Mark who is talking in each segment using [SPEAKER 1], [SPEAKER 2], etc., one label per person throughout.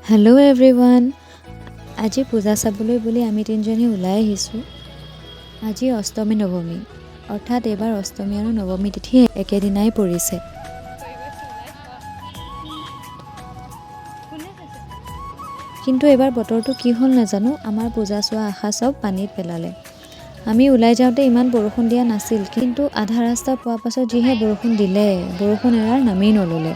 [SPEAKER 1] Hello' everyone, আজি পূজা চাবলৈ বুলি আমি তিনিজনী ওলাই আহিছোঁ। আজি অষ্টমী নৱমী, অৰ্থাৎ এইবাৰ অষ্টমী আৰু নৱমী তিথি একেদিনাই পৰিছে। কিন্তু এইবাৰ বতৰটো কি হ'ল নাজানো, আমাৰ পূজা চোৱা আশা চব পানীত পেলালে। আমি ওলাই যাওঁতে ইমান বৰষুণ দিয়া নাছিল, কিন্তু আধা ৰাস্তা পোৱাৰ পাছত যিহে বৰষুণ দিলে, বৰষুণ এৰাৰ নামেই নল'লে।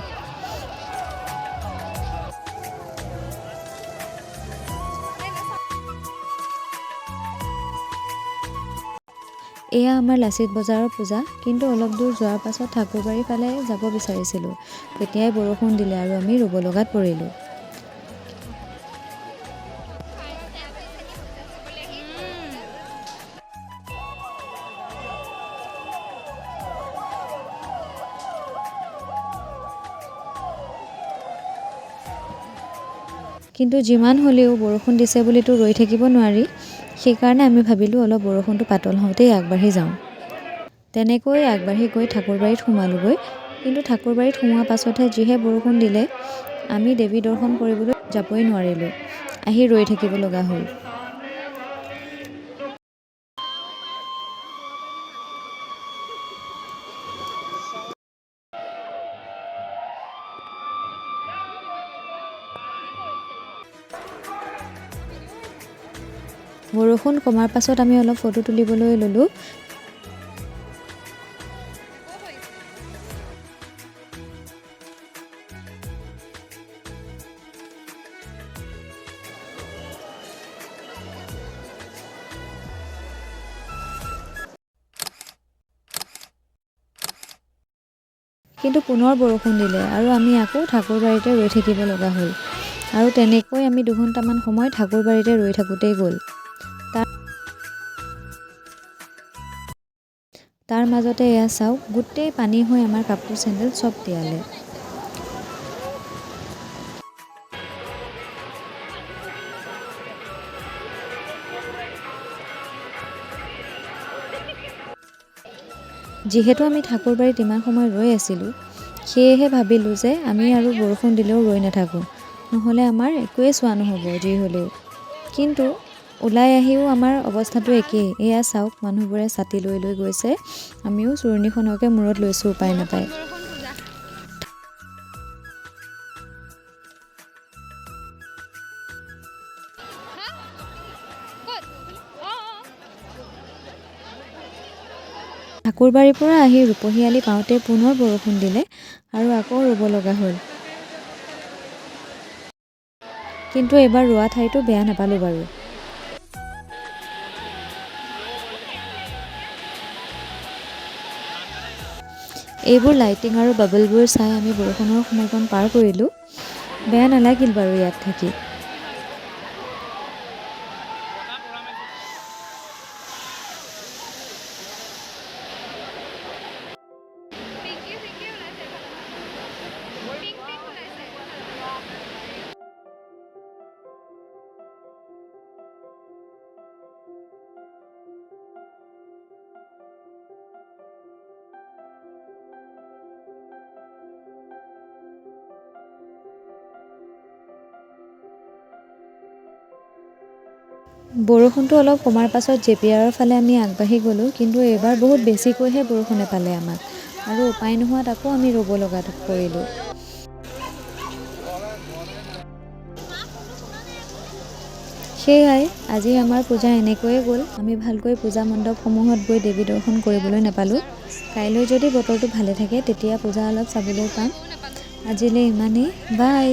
[SPEAKER 1] এয়া আমাৰ লাচিত বজাৰৰ পূজা। কিন্তু অলপ দূৰ যোৱাৰ পাছত ঠাকুৰবাৰীৰ ফালে যাব বিচাৰিছিলোঁ, তেতিয়াই বৰষুণ দিলে আৰু আমি ৰ'ব লগাত পৰিলোঁ। কিন্তু যিমান হ'লেও বৰষুণ দিছে বুলিতো ৰৈ থাকিব নোৱাৰি। সেইকাৰণে আমি ভাবিলোঁ, অলপ বৰষুণটো পাতল হওঁতেই আগবাঢ়ি যাওঁ। তেনেকৈ আগবাঢ়ি গৈ ঠাকুৰবাৰীত সোমালোগৈ। কিন্তু ঠাকুৰবাৰীত সোমোৱাৰ পাছতহে যিহে বৰষুণ দিলে, আমি দেৱী দৰ্শন কৰিবলৈ যাবই নোৱাৰিলোঁ, আহি ৰৈ থাকিব লগা হ'ল। বৰষুণ কমাৰ পাছত আমি অলপ ফটো তুলিবলৈ ল'লোঁ। কিন্তু পুনৰ বৰষুণ দিলে আৰু আমি আকৌ ঠাকুৰবাৰীতে ৰৈ থাকিব লগা হ'ল। আৰু তেনেকৈ আমি 2 ঘণ্টামান সময় ঠাকুৰবাৰীতে ৰৈ থাকোঁতেই গ'ল। তাৰ মাজতে এয়া চাওক, গোটেই পানী হৈ আমাৰ কাপোৰ, চেণ্ডেল চব তিয়ালে। যিহেতু আমি ঠাকুৰবাৰীত ইমান সময় ৰৈ আছিলোঁ, সেয়েহে ভাবিলোঁ যে আমি আৰু বৰষুণ দিলেও ৰৈ নাথাকোঁ, নহ'লে আমাৰ একোৱেই চোৱা নহ'ব যি হ'লেও। কিন্তু ওলাই আহিও আমাৰ অৱস্থাটো একেই। এয়া চাওক, মানুহবোৰে ছাতি লৈ লৈ গৈছে। আমিও চুৰণিখনকে মূৰত লৈছোঁ উপায় নাপায়।
[SPEAKER 2] বৰষুণ পূজা। হা? ক'ত? অঁ।
[SPEAKER 1] ঠাকুৰবাৰীৰ পৰা আহি ৰূপহীআলি পাওঁতে পুনৰ বৰষুণ দিলে আৰু আকৌ ৰ'ব লগা হ'ল। কিন্তু এইবাৰ ৰোৱা ঠাইটো বেয়া নাপালোঁ বাৰু। এইবোৰ লাইটিং আৰু বাবলবোৰ চাই আমি বৰষুণৰ সময়কণ পাৰ কৰিলোঁ। বেয়া নালাগিল বাৰু ইয়াত থাকি।
[SPEAKER 2] পিংকি পিংকি ওলাইছে, পিংক পিংক ওলাইছে।
[SPEAKER 1] বৰষুণটো অলপ কমাৰ পাছত জেপিআৰৰ ফালে আমি আগবাঢ়ি গ'লোঁ। কিন্তু এইবাৰ বহুত বেছিকৈহে বৰষুণে পালে আমাক আৰু উপায় নোহোৱাত আকৌ আমি ৰ'ব লগাত পৰিলোঁ। সেয়াই, আজি আমাৰ পূজা এনেকৈয়ে গ'ল। আমি ভালকৈ পূজা মণ্ডপসমূহত গৈ দেৱী দৰ্শন কৰিবলৈ নাপালোঁ। কাইলৈ যদি বতৰটো ভালে থাকে, তেতিয়া পূজা অলপ চাবলৈ পাম। আজিলৈ ইমানেই, বাই।